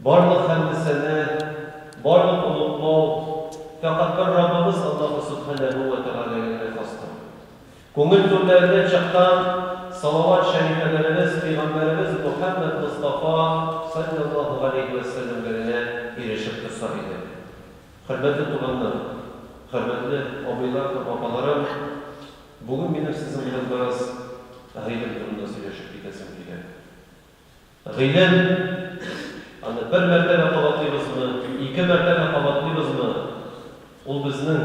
Барлык хәмде-сәна, барлык олуглау фәкать бер Раббыбыз Аллаһу Сүбхәнәһү вә Тәгаләгә генә хастыр. Күңел түрләреннән чыккан салават шәрифәләребез пәйгамбәребез Мөхәммәд Мостафа салләллаһу галәйһи вә сәлләмгә генә ирешеп торса иде. Хөрмәтле туганнар, хөрмәтле абыйлар һәм апаларым, бүген минем сезнең белән бераз гыйлем турында сөйләшеп китәсем килә. Гыйлем, аны бер мәртәбә кабатлыйбызмы, ике мәртәбә кабатлыйбызмы, ул безнең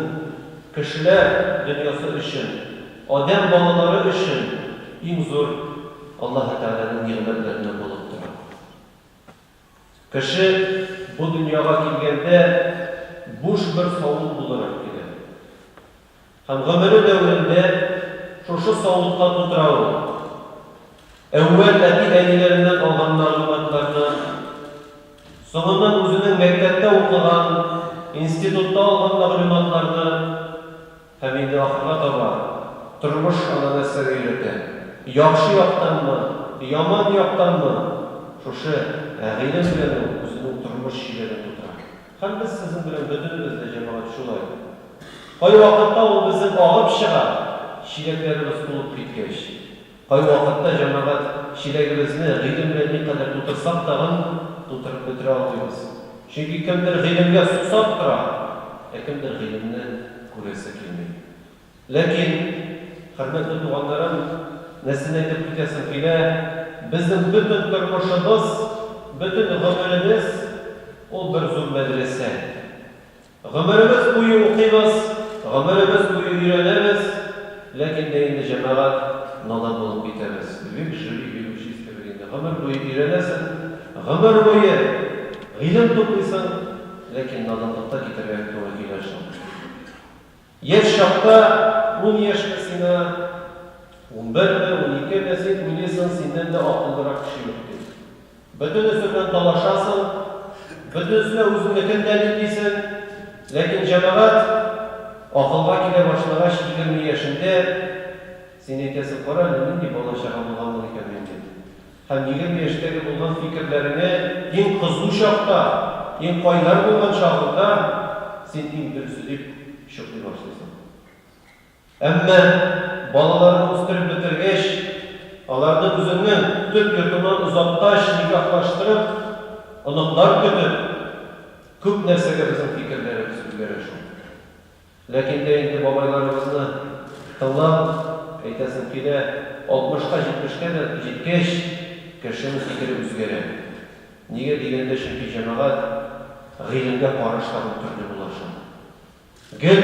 кешеләр дөньясы өчен, адәм балалары өчен иң зур Аллаһы Тәгаләнең нигъмәтләреннән булып тора. Кеше бу дөньяга килгәндә буш бер савыт буларак килә. Һәм гомере дәверендә шушы савытка тутыра ул. Әүвәл әти-әниләреннән алган мәгълүматларны, соңыннан үзенең мәктәптә укыган, институтта алган мәгълүматларны һәм инде ахырга таба тормыш аны нәрсәгә өйрәтә, яхшы яктанмы, яман яктанмы, шушы гыйлем белән ул үзенең тормыш чиләген тутыра. Һәм без сезнең белән бөтенебез дә, җәмәгать, шулай. Кайвакытта ул безнең агып чыга, чиләкләребез тулып киткәч. Кайвакытта, җәмәгать, чиләгебезне гыйлем белән никадәр тутырсак тагын, тутырып бетерә алмыйбыз. Чөнки кемдер гыйлемгә сусап тора, ә кемдер гыйлемне күрәсе килми. Ләкин, хөрмәтле туганнарым, нәрсәне әйтеп китәсем килә, безнең бөтен тормышыбыз, бөтен гомеребез, ул бер зур мәдрәсә. Гомеребез буе укыйбыз, гомеребез буе өйрәнәбез, ләкин дә инде, җәмәгать, надан булып китәбез. Век живи, век учись кебек инде, гомер буе өйрәнәсең, гомер буе гыйлем туплыйсың, ләкин наданлыкта китәргә туры килә шул. Яшь чакта, ун яшьме сиңа, унберме, уникеме, син уйлыйсың, синнән дә акыллырак кеше юк дип. Бөтенесе белән талашасың, бөтенесенә үзеңнекен дәлиллисең. Ләкин җәмәгать акылга килә башлагач, 20 яшендә, син әйтәсең, кара әле, нинди бала-чага булганмын икән мин дип. Һәм 20 яшьтәге булган фикерләреңә иң кызу чакта, иң кайнар булган чагыңда син иң дөресе дип чокый башлыйсың. Әмма балаларны үстереп бетергәч, аларны үзеңнең төп йортыңнан озаткач, никахлаштырып, оныклар көтеп, күп нәрсәгә безнең фикерләребез үзгәрә шул. Ләкин дә инде бабайларыбызны тыңлап, әйтәсем килә, алтмышка-җитмешкә дә җиткәч, кешенең фикере үзгәрә. Нигә дигәндә, чөнки җәмәгать гыйлемгә караш тагын төрле була шул. Гел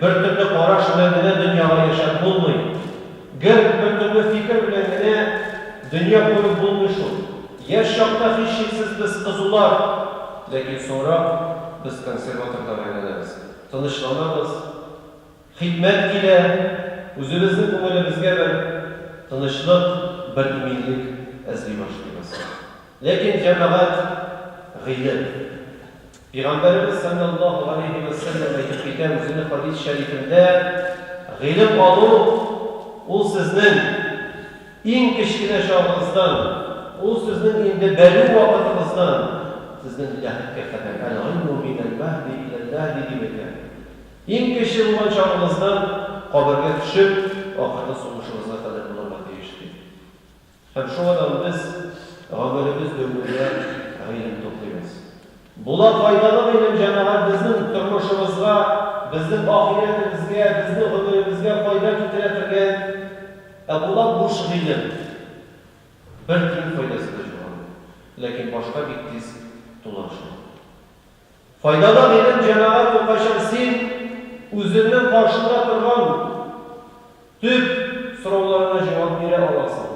бертөрле караш белән генә дөньяга яшәп булмый. Гел бертөрле фикер белән генә дөнья күреп булмый шул. Яшь чакта һичшиксез без кызулар, ләкин соңрак без консерваторларга әйләнәбез. Тынычланабыз, хикмәт килә, үзебезнең күңелебезгә бер тынычлык, бер иминлек эзли башлыйбыз. Ләкин җәмәгать гыйлем. Пәйгамбәребез салләллаһу галәйһи вә сәлләм әйтеп китә үзенең хадис шәрифендә, Гыйлем алу ул сезнең иң кечкенә чагыгыздан, ул сезнең инде бәлү вакытыгыздан сезнең ләхеткә кадәр, әл-гыйлму минәл-мәһди иләл-ләһди дип әйтә. Иң кече булган чагыгыздан кабергә төшеп, ахыргы сулышыгызга кадәр булырга тиеш, ди. Һәм шуңадан без гомеребез дәверендә гыйлем туплыйбыз. Була файдалы гыйлем, җәмәгать, безнең тормышыбызга, безнең ахирәтебезгә, безнең гомеребезгә файда китерә тергән, ә була буш гыйлем. Бер тиен файдасы да юк аның. Ләкин башка бик тиз тула шул. Файдалы гыйлем, җәмәгать, ул кайчан син үзеңнең каршыңда торган төп сорауларыңа җавап бирә аласың.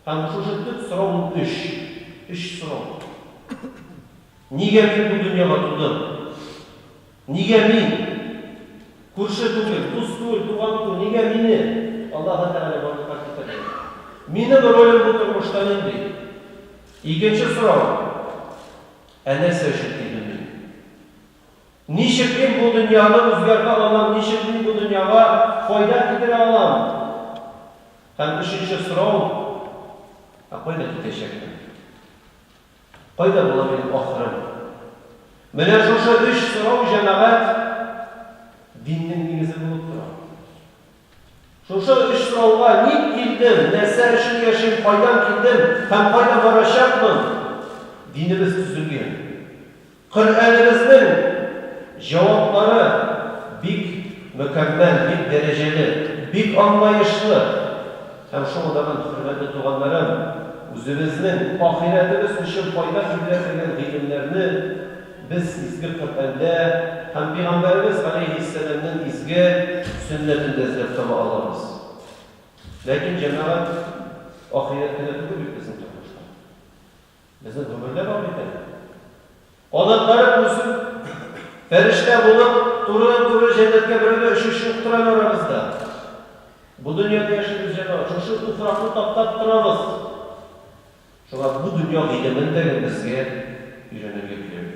Һәм шушы төп сорау ул өч. Өч сорау. Нигә мин бу дөньяга тудым? Нигә мин? Күрше түгел, дус түгел, туган түгел, нигә мине Аллаһы Тәгалә барлыкка китерде? Минем ролем бу тормышта нинди? Икенче сорау. Ә нәрсә өчен килдем мин? Ничек мин бу дөньяны үзгәртә алам, ничек мин бу дөньяга файда китерә алам? Һәм өченче сорау, ә кайда китәчәкмен? Кайда була минем ахырым? Менә шушы өч сорау, җәмәгать, диннең нигезе булып тора. Шушы өч сорауга, ник килдем, нәрсә өчен яшим, кайдан килдем һәм кайда барачакмын, динебез төзелгән. Коръәнебезнең җаваплары бик мөкәммәл, бик дәрәҗәле, бик аңлаешлы. Һәм шуңа да мин, хөрмәтле туганнарым, үзебезнең ахирәтебез өчен файда китерә торган гыйлемнәрне без изге Коръәндә һәм Пәйгамбәребез галәйһиссәламнең изге сөннәтендә эзләп таба алабыз. Ләкин, җәмәгать, ахирәт кенә түгел бит безнең тормышта. Безнең гомер дә бар бит әле. Канатлары үсеп, фәрештә булып, турыдан-туры җәннәткә берәү дә очучы юктыр әле арабызда. Бу дөньяда яшибез, җәмәгать, шушы туфракны таптап торабыз. Шуңа бу дөнья гыйлемен дә безгә өйрәнергә кирәк.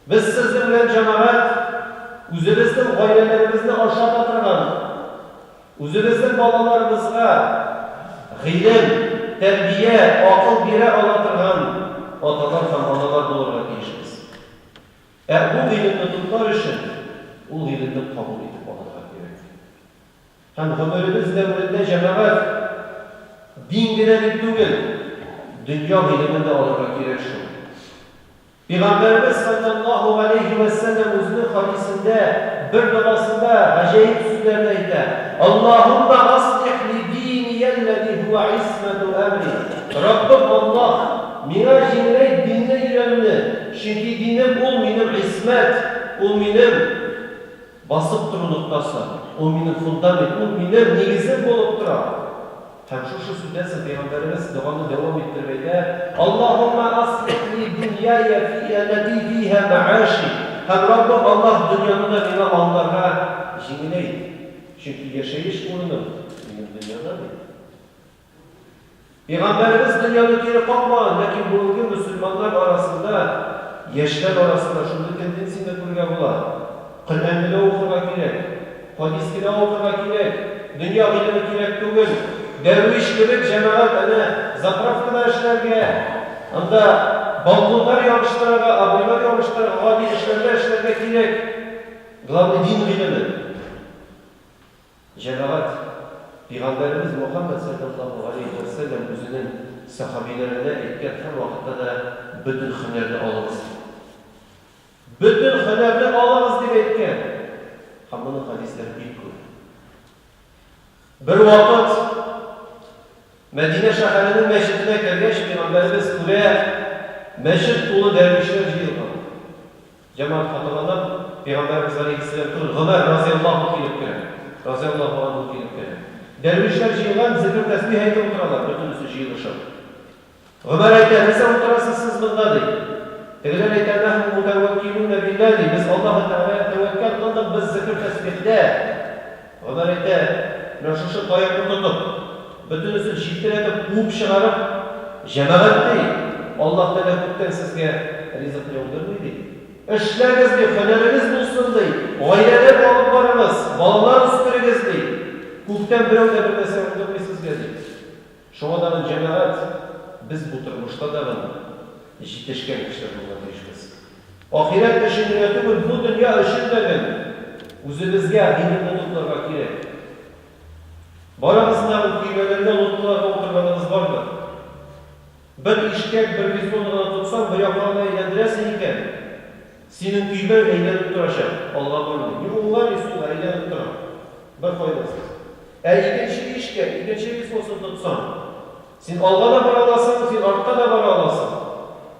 Без сезнең белән, җәмәгать, үзебезнең гаиләләребезне ашата торган, үзебезнең балаларыбызга гыйлем, тәрбия, акыл бирә ала торган аталар һәм аналар булырга тиешбез. Ә бу гыйлемне туплар өчен ул гыйлемне кабул итеп алырга кирәк. Һәм гомеребез дәверендә, җәмәгать, дин генә дип түгел, дөнья гыйлемен дә алырга кирәк шул. Пәйгамбәребез салләллаһу галәйһи вә сәлләм үзенең хадисендә, бер догасында гаҗәеп сүзләрне әйтә, Аллаһуммә аслих ли диниялләзи һуә исмәту әмри, Раббым Аллаһ, миңа җиңеләйт динне өйрәнүне, чөнки динем ул минем исмәт, ул минем басып тору ноктасы, ул минем фундамент, ул минем нигезем булып тора. Һәм шушы сүздән соң Пәйгамбәребез доганы дәвам иттереп әйтә, Аллаһуммә аслих ли дуньяя фи әлләти фиһә мәгаши, Һәм Раббым Аллаһ, дөньяны да миңа аңларга җиңеләйт, чөнки яшәеш урыным минем дөньяда бит. Пәйгамбәребез дөньяны кире какмаган, ләкин бүгенге мөселманнар арасында, яшьләр арасында шундый тенденцияне күрергә була. Коръәнне дә укырга кирәк, хадис кенә укырга кирәк, дөнья гыйлеме кирәк түгел. Дәрвиш кебек җәмәгать әнә заправкада эшләргә, анда балконнар ябыштырырга, обойлар ябыштырырга, гади эшләрдә эшләргә кирәк. Главный дин гыйлеме. Җәмәгать, Пигамбәребез Мөхәммәд салләллаһу галәйһи вә сәлләм үзенең сәхабиләренә әйткән һәрвакытта да бөтен һөнәрне алыгыз дип. Бөтен һөнәрне алыгыз, дип әйткән. Һәм моның хәдисләре бик күп. Бервакыт Мәдинә шәһәренең мәчетенә кергәч, пәйгамбәребез күрә, мәчет тулы дәрвишләр җыелган. Җәмәгать хаталанып, пәйгамбәребез галәйһиссәлам түгел, Гомәр разияллаһу килеп керә. Разияллаһу анһу килеп керә. Дәрвишләр җыелган, зикер-тәсбих әйтеп утыралар, бөтенесе җыелышып. Гомәр әйтә, Нәрсә утырасыз сез монда? ди. Тегеләр әйтә, Нәхну мутәвәккилүнә билләһ, ди, без Аллаһы Тәгаләгә тәвәккәл кылдык, без зекер-тәсбихтә. Гомәр әйтә, Менә шушы таякны тотып, бөтенесен җилтерәтеп куып чыгарып, җәмәгать, ди, Аллаһ Тәгалә күктән сезгә ризык яудырмый, ди. Эшләгез, ди, һөнәрегез булсын, ди, гаиләләр алып барыгыз, балалар үстерегез, ди. Күктән берәү дә бернәрсә яудырмый сезгә, ди. Шуңа тагын, җәмәгать, без бу тормышта тагын җитешкән кешеләр булырга тиешбез. Ахирәт өчен генә түгел, бу дөнья өчен дә гел үзебезгә гыйлемне тупларга кирәк. Барыгызның да көймәләргә, лодкаларга утырганыгыз бардыр. Бер ишкәк, бер веслоны гына тотсаң, бер якка гына әйләндерәсең икән, синең көймәң әйләнеп торачак, алга бармый. Ни уңга, ни сулга, әйләнеп тора. Бер файдасыз. Ә икенче ишкәк, икенче веслосын тотсаң, син алга да бара аласың, син артка да бара аласың.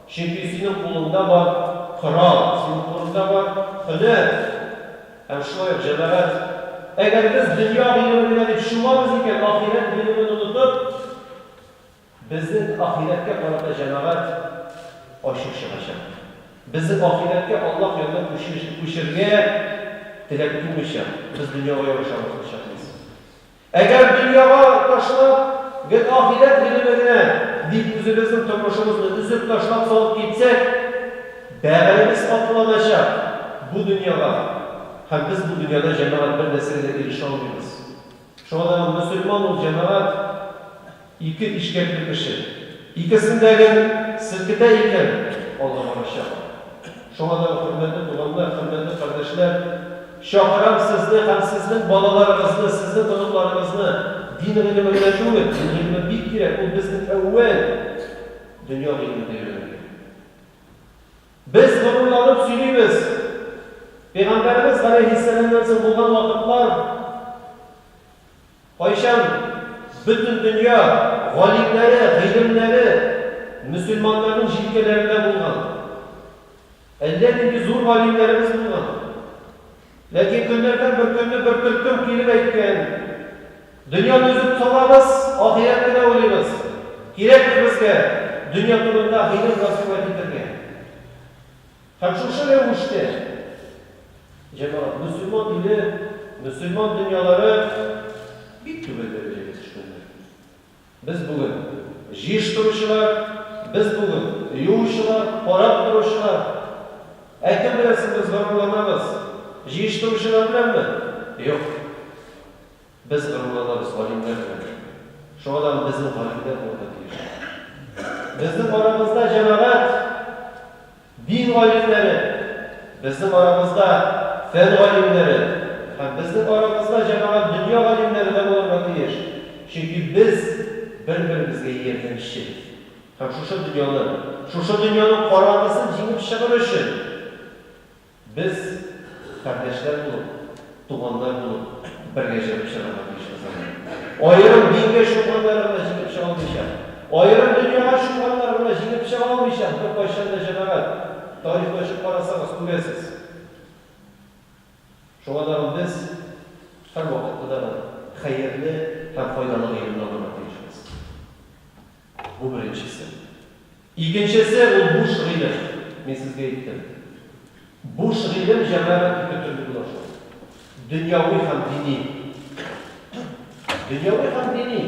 Чөнки синең кулыңда бар корал, синең кулыңда бар һөнәр. Һәм шулай ук, җәмәгать, әгәр без дөнья гыйлеме генә дип чумабыз икән, ахирәт гыйлемен онытып, Безнең ахирәткә карата җәмәгать ачу чыгачак. Безнең ахирәткә Аллаһ янына күчергә теләк тумыйча, без дөньяга ябыша башлачакбыз. Әгәр дөньяга ташлап, гел ахирәт гыйлеме генә дип үзебезнең тормышыбызны өзеп ташлап салып китсәк, бәгыребез катыланачак бу дөньяга һәм без бу дөньяда җәмәгать бер нәрсәгә дә ирешә алмыйбыз. Шуңа да мөселман ул, җәмәгать, ике ишкәкле кеше. Икесендәге селкетә икән, алга барачак. Шуңа да, хөрмәтле туганнар, хөрмәтле кардәшләр, чакырам сезне һәм сезнең балаларыгызны, сезнең оныкларыгызны дин гыйлеме генә түгел, дин гыйлеме бик кирәк, ул безнең әүвәл дөнья гыйлеме дә өйрәнергә. Без горурланып сөйлибез, Пәйгамбәребез галәйһиссәламнән соң булган вакытлар, Кайчан бөтен дөнья галимнәре, гыйлемнәре мөселманнарның җилкәләрендә булган. Әллә нинди зур галимнәребез булган. Ләкин көннәрдән бер көнне бер төркем килеп әйткән, Дөньяны өзеп салабыз, ахирәт кенә уйлыйбыз. Кирәкми безгә дөнья турында гыйлем развивать итәргә. Һәм шушы рәвештә, җәмәгать, мөселман иле, мөселман дөньялары бик түбән дәрәҗәгә төшкәннәр. Без бүген җыештыручылар, без бүген юучылар, карап торучылар. Ә кем белән соң без горурланабыз? Җыештыручылар беләнме? Юк. Без горурланабыз галимнәр белән. Шуңа да безнең галимнәр булырга тиеш. Безнең арабызда җәмәгать, дин галимнәре, безнең арабызда фән галимнәре һәм безнең арабызда җәмәгать дөнья галимнәре дә булырга тиеш. Чөнки без бер-беребезгә ярдәмче. Һәм шушы дөньяны, шушы дөньяның караңгысын җиңеп чыгыр өчен, Без, кардәшләр булып, туганнар булып, бергә җыгып чыгарга тиешбез аны. Аерым дингә чумганнар гына җиңеп чыга алмыйча, аерым дөньяга чумганнар гына җиңеп чыга алмыйча, беркайчан да, җәмәгать, тарихны ачып карасагыз, күрәсез. Шуңа тагын без һәрвакытта да хәерле һәм файдалы гыйлемне алырга тиешбез. Бу беренчесе. Икенчесе, ул буш гыйлем. Мин сезгә әйттем. Буш гыйлем, җәмәгать, ике төрле була шул. Дөньяви һәм дини. Дөньяви һәм дини.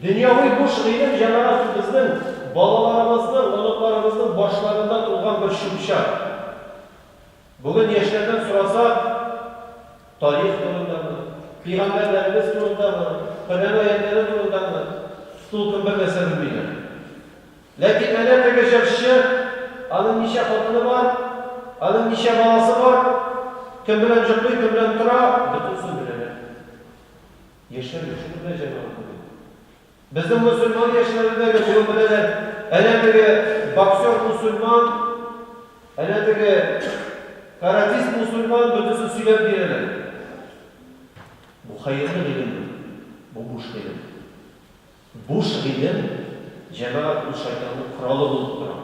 Дөньяви буш гыйлем, җәмәгать, ул безнең балаларыбызның, оныкларыбызның башларында тулган бер чүп-чар. Бүген яшьләрдән сорасак, тарих турындамы, пигамбәрләребез турындамы, Коръән аятьләре турындамы, тулкын бер нәрсә белмиләр. Ләкин әнә теге җырчы, аның ничә хатыны бар, аның ничә баласы бар, кем белән җоклый, кем белән тора, бөтенесен беләләр. Яшьләр дә шуны белә, җәмәгать, бүген. Безнең мөселман яшьләре дә бүген беләләр, әнә теге боксер мусульман, әнә теге каратист мусульман, бөтенесен сөйләп бирәләр. Бу хәерле гыйлемме? Бу буш гыйлем. Буш гыйлем, җәмәгать, ул шайтанның коралы булып тора.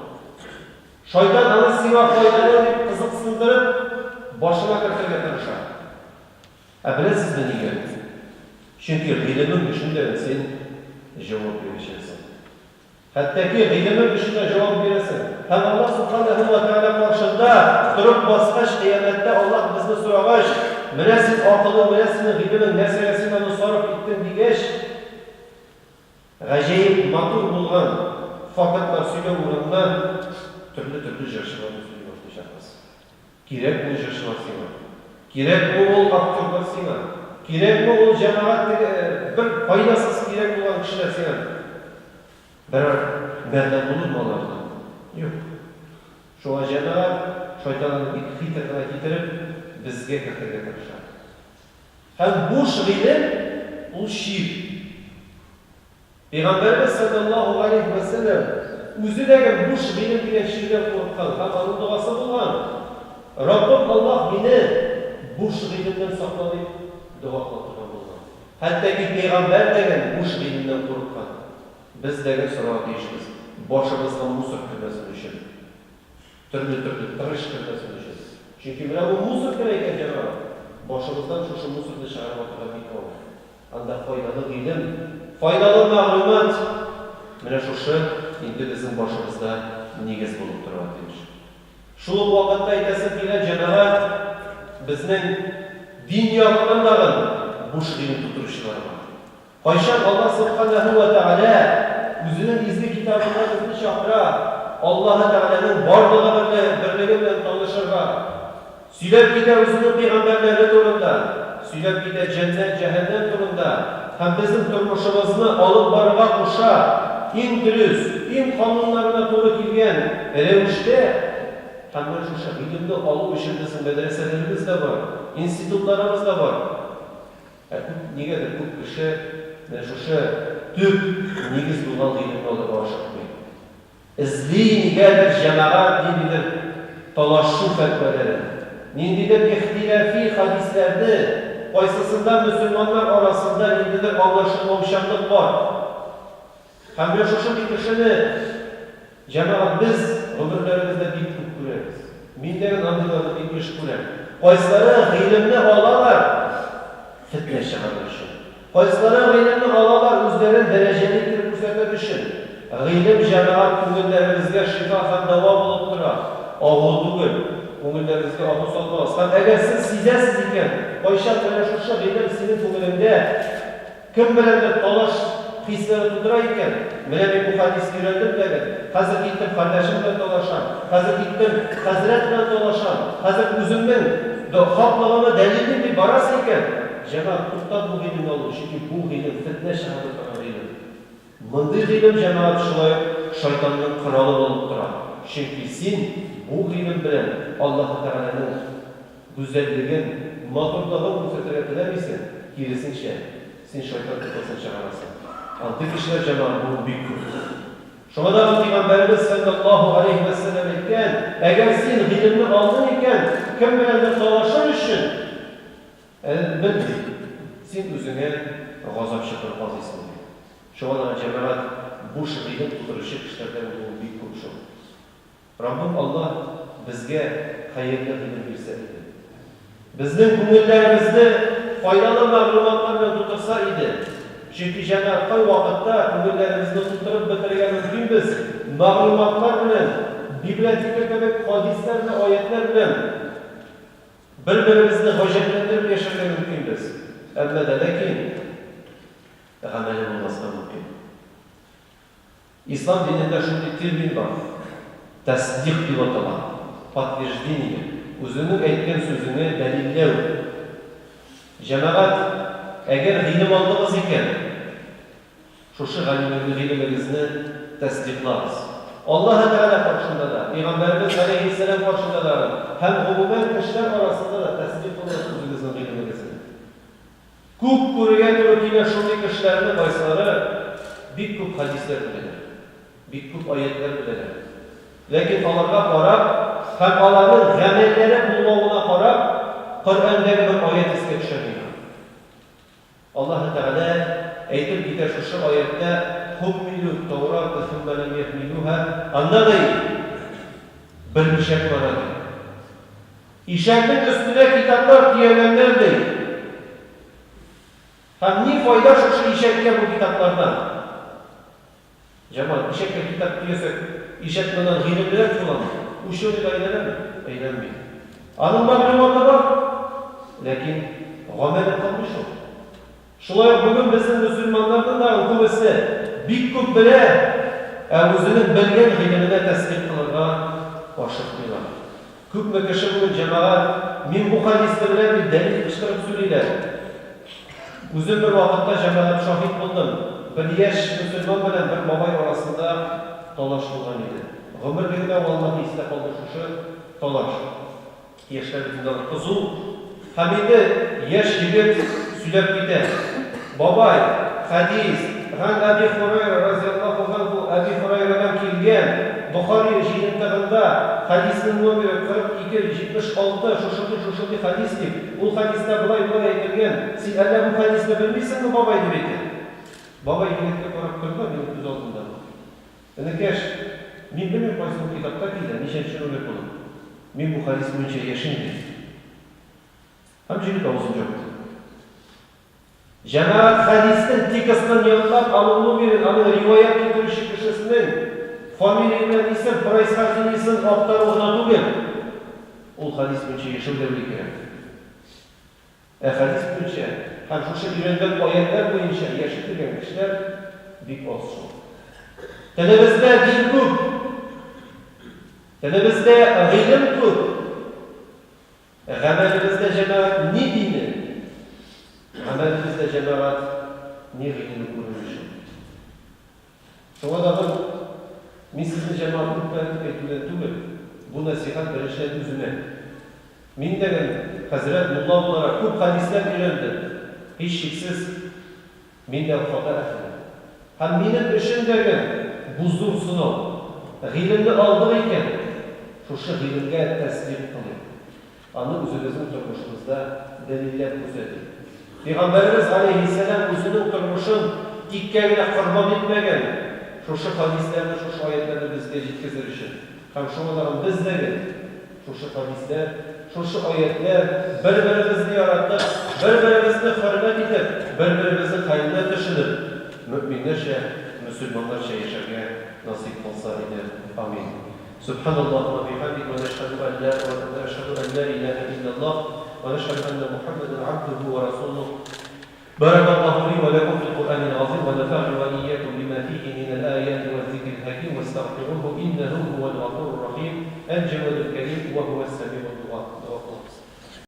Шайтан аны сиңа файдалы дип кызыксындырып, башыңа кертергә тырыша. Ә беләсезме нигә? Чөнки гыйлемең өчен дә син җавап бирәчәксең. Хәтта ки гыйлемең өчен дә җавап бирәсең. Һәм Аллаһ Сүбхәнәһү вә Тәгалә каршында торып баскач, кыямәттә Аллаһ безне сорагач, менә син акылың, менә синең гыйлемең, нәрсәгә син аны сарыф иттең дигәч, гаҗәеп матур булган фактлар сөйләү урынына төрле-төрле җырчыларны сөйли башлыйчакбыз. Кирәкме ул җырчылар сиңа? Кирәкме ул актерлар сиңа? Кирәкме ул җәмәгать теге бер файдасыз кирәк булган кешеләр сиңа? Берәр мәгънә булырмы алардан? Юк. Шуңа җәмәгать шайтан аны бик хитр гына китереп безгә кертергә тырыша. Һәм буш гыйлем ул чир. Пәйгамбәребез салләллаһу галәйһи вә сәлләм үзе дә гел буш гыйлем дигән чирдән курыккан һәм аның догасы булган, Раббым Аллаһ мине буш гыйлемнән сакла дип дога кыла торган булган. Хәтта ки пәйгамбәр дә гел буш гыйлемнән курыккан. Без дә гел сорарга тиешбез, башыбызга мусор кермәсен өчен. Төрле-төрле тырыш кермәсен өчен. Чөнки менә бу мусор керә икән, җәмәгать, башыбыздан шушы мусорны чыгарып атырга бик авыр. Анда файдалы гыйлем, файдалы мәгълүмат менә шушы инде безнең башыбызда нигез булып торырга тиеш. Шул ук вакытта әйтәсем килә, җәмәгать, безнең дин ягыннан дагын буш гыйлем тутыручылар бар. Кайчан Аллаһ Сүбхәнәһү вә Тәгалә Үзенең изге Китабында безне чакыра, Аллаһы Тәгаләнең барлыгы берле, берлеге белән танышырга. Сөйләп китә Үзенең пәйгамбәрләре турында, сөйләп китә җәннәт, җәһәннәм турында һәм безнең тормышыбызны алып барырга куша. иң дөрес, иң кануннарына туры килгән рәвештә һәм менә шушы гыйлемне алу өчен безнең мәдрәсәләребез дә бар, институтларыбыз да бар. Ә күп, нигәдер күп кеше менә шушы төп нигез булган гыйлемне алырга ашыкмый. Эзли нигәдер җәмәгать ниндидер талашу фәтвәләрен, ниндидер ихтиләфи хәдисләрне, кайсысында мөселманнар арасында ниндидер аңлашылмаучанлык бар. Һәм менә шушындый кешене, җәмәгать, без гомерләребездә бик күп күрәбез. Мин дә андыйларны бик еш күрәм. Кайсылары гыйлемне алалар фетнә чыгарыр өчен. Кайсылары гыйлемне алалар үзләрен дәрәҗәле иттереп күрсәтер өчен. Гыйлем, җәмәгать, күңелләребезгә шифа һәм дәва булып тора. Агу түгел. Күңелләрегезгә агу салмагыз. Һәм әгәр сез сизәсез икән, кайчак менә шушы гыйлем синең күңелеңдә кем беләндер талаш хисләре тудыра икән, менә мин бу хәдисне өйрәндем дә, хәзер киттем кардәшем белән талашам, хәзер киттем хәзрәт белән талашам, хәзер үземнең хаклыгымны дәлиллим дип барасың икән, Җәмәгать, туктат бу гыйлемне алу, чөнки бу гыйлем, фетнә чыгарып торган гыйлем. Мондый гыйлем, җәмәгать, шулай ук шайтанның коралы булып тора, чөнки син бу гыйлем белән Аллаһы Тәгаләнең гүзәллеген, матурлыгын күрсәтергә теләмисең, киресенчә, син шайтан фетнәсен чыгарасың. Андый кешеләр, җәмәгать, бүген бик күп. Шуңа да Пәйгамбәребез салләллаһу галәйһи вә сәлләм әйткән, Әгәр син гыйлемне алдың икән, кем беләндер талашыр өчен, Ә бел, ди, син үзеңә газап чокыры казыйсың, ди. Шуңа да, җәмәгать, буш гыйлем тутыручы кешеләрдән булу бик күп шул. Раббым Аллаһ безгә хәерле гыйлем бирсә иде. Безнең күңелләребезне файдалы мәгълүматлар белән тутырса иде. Чөнки, җәмәгать, кайвакытта күңелләребезне тутырып бетерергә мөмкинбез мәгълүматлар белән, библиотека кебек хадисләр белән, аятьләр белән. Бер-беребезне гаҗәпләндереп яшәргә мөмкинбез, әмма дә ләкин гамәле булмаска мөмкин. Ислам динендә шундый термин бар, тәсдикъ дип атала, подтверждение, үзеңнең әйткән сүзеңне дәлилләү. Җәмәгать, әгәр гыйлем алдыгыз икән, Шушы гыйлемегезне тәсдикълагыз. Аллаһы Тәгалә каршында да, Пәйгамбәребез галәйһиссәлам каршында да һәм гомумән кешеләр арасында да тәсдикъ кылыгыз үзегезнең гыйлемегезне. Күп күрергә туры килә шундый кешеләрне, кайсылары бик күп хәдисләр беләләр, бик күп аятьләр беләләр. Ләкин аларга карап һәм аларның гамәлләре булмавына карап, Коръәндәге бер аять искә төшә миңа. Аллаһы Тәгалә әйтеп китә шушы аятьтә, Хуммилут Таурата сумма ләм яхмилуһа, анда ди, бер ишәк бара ди. Ишәкнең өстенә китаплар төягәннәр ди. Һәм ни файда шушы ишәккә бу китаплардан? Җәмәгать, ишәккә китап төясәк, ишәк моннан гыйлемлерәк буламы? Ученыйга әйләнәме? Әйләнми. Аның мәгълүматы бар, ләкин гамәле кылмый шул. Шулай ук бүген безнең мөселманнарның да күбесе бик күп белә, ә үзенең белгән гыйлеменә тәсдыйк кылырга ашыкмыйлар. Күпме кеше бүген, җәмәгать, мин бу хәдисне беләм дип дәлил кычкырып сөйлиләр. Үзем бер вакытта, җәмәгать, шаһит булдым, бер яшь мөселман белән бер бабай арасында талаш булган иде. Гомерлегемә валлаһи истә калды шушы талаш. Яшьләр бит инде алар кызу. Һәм инде яшь егет сөйләп китә. Бабай, хәдис, Ган Әби Хурайра разияллаһу ганһу, Әби Хурайрадан килгән, Бохари җыентыгында, хәдиснең номеры 42, 76, шушындый-шушындый хәдис дип, ул хәдистә болай-болай әйтелгән, син әллә бу хәдисне белмисеңме, бабай, дип әйтә. Бабай егеткә карап торды да, минем күз алдында. Энекәш, мин белмим кайсы ул китапта килә, ничәнче номер булып. Мин бу хәдис буенча яшим, ди. Һәм җегет авызын җапты. Җәмәгать хәдиснең текстын ятлап, аның номерын, аның риваять китерүче кешесенең фамилия белән исем, происхождениесен актару гына түгел, ул хәдис буенча яшәү дә белү кирәк. Ә хәдис буенча һәм шушы өйрәнгән аятьләр буенча яши белгән кешеләр бик аз шул. Телебездә дин күп, телебездә гыйлем күп, Гамәлебездә, җәмәгать, ни дине? Гамәлебездә, җәмәгать, ни гыйлеме күренми шул. Шуңа да. җәмәгать үпкәләп дип әйтүдән түгел, бу нәсыйхәт беренчедән үземә. Мин дә гел, хәзрәт, мулла буларак, күп хәдисләр өйрәндем. Һичшиксез, мин дә хата әһеле. Һәм минем өчен дә гел бу зур сынау. Гыйлемне алдык икән, шушы гыйлемгә тәсдикъ кылыйк. Аны үзебезнең тормышыбызда дәлилләп күрсәтик. Пәйгамбәребез галәйһиссәлам үзенең тормышын тиккә генә корбан итмәгән, шушы хәдисләрне, шушы аятьләрне безгә җиткезер өчен. Һәм шуңа тагын без дә гел шушы хәдисләр, шушы аятьләр, бер-беребезне яратып, бер-беребезне хөрмәт итеп, бер-беребезнең хәленә төшенеп, мөэминнәрчә, мөселманнарча яшәргә насыйп кылса иде. Амин. Сөбханаллаһ вә бихәмдих вә нәшһәдү ән лә вә нәшһәдү ән лә иләһә илляллаһ вә нәшһәдү әннә Мухәммәдән абдүһү вә расулүһ. Бәрәкаллаһу ли вә ләкүм фил Куръәнил газыйм вә нәфәгъни вә иякүм лимә фиһи минәл аяти вәз-зикрил хәким вәстәгъфирүһү иннәһү һүвәл гафурур рәхим, әл-җәвадул кәрим вә һүвәс-сәмигул.